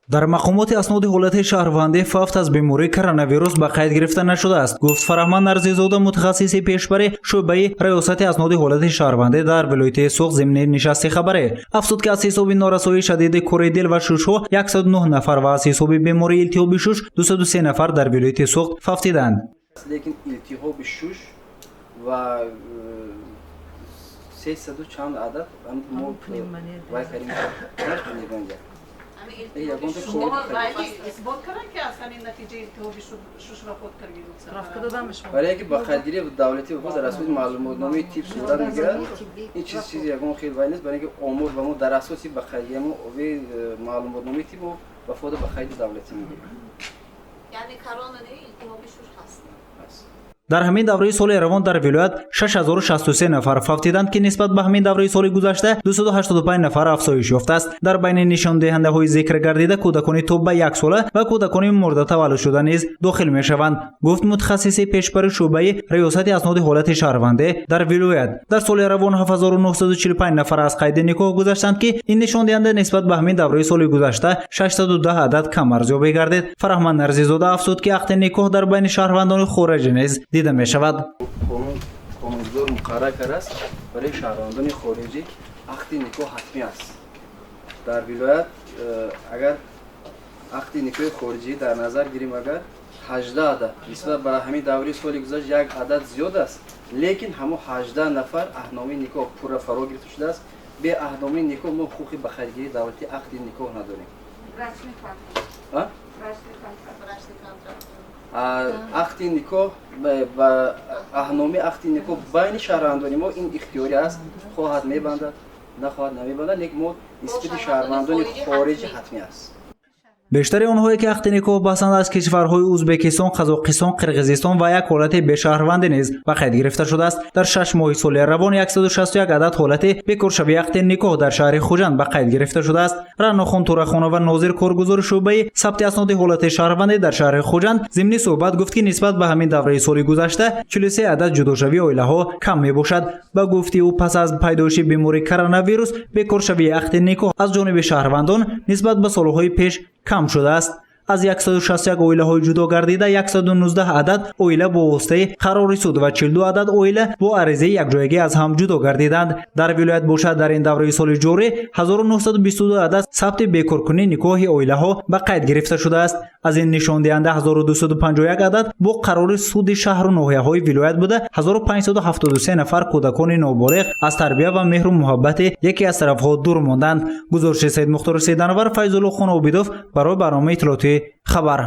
Дар мақомоти асноди ҳолати шаҳрвандӣ фавт аз бемории коронавирус ба қайд гирифта нашудааст, гуфт Фараҳманд Нарзизода, мутахассиси пешбари шӯъбаи раёсати асноди ҳолати шаҳрвандӣ дар вилояти Суғд зимни нишасти хабарӣ. Афзуд, ки аз ҳисоби норасоии шадиди кори дил ва шушҳо 109 нафар ва аз ҳисоби бемории илтиҳоби шуш 203 нафар дар вилояти Суғд фавтиданд. Лекин илтиҳоби шуш ва сесаду чанд адад мо вай кардем, пневмония. Исбот карданд, ки аз ҳамин натиҷаи илтиҳоби шуш вафот кардагӣ? Барои ки ба қайдгирии давлатии вафот дар асоси маълумотномаи тиб сурат мегирад. Ин чиз чизи ягон хел вай нест, барои ки омор ба мо дар асоси ба қайдгирии маълумотномаи тиб мо вафото ба қайди давлатӣ мегирем. Яъне корона не, илтиҳоби шуш ҳаст? Дар ҳамин давраи соли равон дар вилоят 6063 нафар фавтиданд, ки нисбат ба ҳамин давраи соли гузашта 285 нафар афзоиш ёфтааст. Дар байни нишондиҳандаҳои зикр гардида кӯдакони то ба 1 сола ва кӯдакони мурда таваллудшуда низ дохил мешаванд, гуфт мутахассиси пешбари шӯъбаи раёсати асноди ҳолати шаҳрвандӣ дар вилоят. Дар соли равон 7945 нафар аз қайди никоҳ гузаштанд, ки ин нишондиҳанда нисбат ба ҳамин давраи соли гузашта 610 адад кам арзёбӣ гардид. Фараҳманд Нарзизода афзуд, ки ақди никоҳ дар байни шаҳрвандони хориҷӣ низ дида мешавад. Қонунгузор муқаррар кардааст, барои шаҳрвандони хориҷӣ ақди никоҳ ҳатмӣ аст. Дар вилоят агар ақди никоҳи хориҷӣ дар назар гирем, агар 18 адад, нисбат ба ҳамин даври соли гузашт як адад зиёд аст, лекин ҳамон 18 нафар аҳдномаи никоҳ пурра фаро гирифта шудааст. Бе аҳдномаи никоҳ мо ҳуқуқи ба қайдгирии давлатии ақди никоҳ надорем. А? Ақди никоҳ ба аҳдномаи ақди никоҳ байни шаҳрвандони мо ин ихтиёрӣ аст, хоҳад мебандад, нахоҳад намебандад, лекин мо нисбати шаҳрвандони хориҷӣ ҳатмӣ аст. Бештари онҳое, ки ақди никоҳ бастанд, аз кишварҳои Ӯзбекистон, Қазоқистон, Қирғизистон ва як ҳолати бешаҳрвандӣ низ ба қайд гирифта шудааст. Дар 6 моҳи соли равон 161 адад ҳолати бекоршавии ақди никоҳ дар шаҳри Хуҷанд ба қайд гирифта шудааст. Раънохон Турахонова, нозир коргузори шӯъбаи сабти асноди ҳолати шаҳрвандӣ дар шаҳри Хуҷанд, зимни суҳбат гуфт, ки нисбат ба ҳамин давраи соли гузашта 43 адад ҷудошавии оилаҳо кам мебошад. Ба гуфти ӯ, пас аз пайдоиши бемории коронавирус бекоршавии ақди никоҳ аз ҷониби шаҳрвандон нисбат ба солҳои пеш кам шудааст. Аз 161 оилаҳои ҷудо гардида 119 адад оила бо воситаи қарори суд ва 42 адад оила бо аризаи якҷоягӣ аз ҳам ҷудо гардиданд. Дар вилоят бошад, дар ин давраи соли ҷорӣ 1922 адад сабти бекоркунии никоҳи оилаҳо ба қайд гирифта шудааст. Аз ин нишондиҳанда 1251 адад бо қарори суди шаҳру ноҳияҳои вилоят буда, 1573 нафар кӯдакони ноболиғ аз тарбия ва меҳру муҳаббати яке аз тарафҳо дур монданд. Гузориши Саидмухтори Сейданавар, Файзулло Хонобидов барои барномаи иттилоотии «Хабар».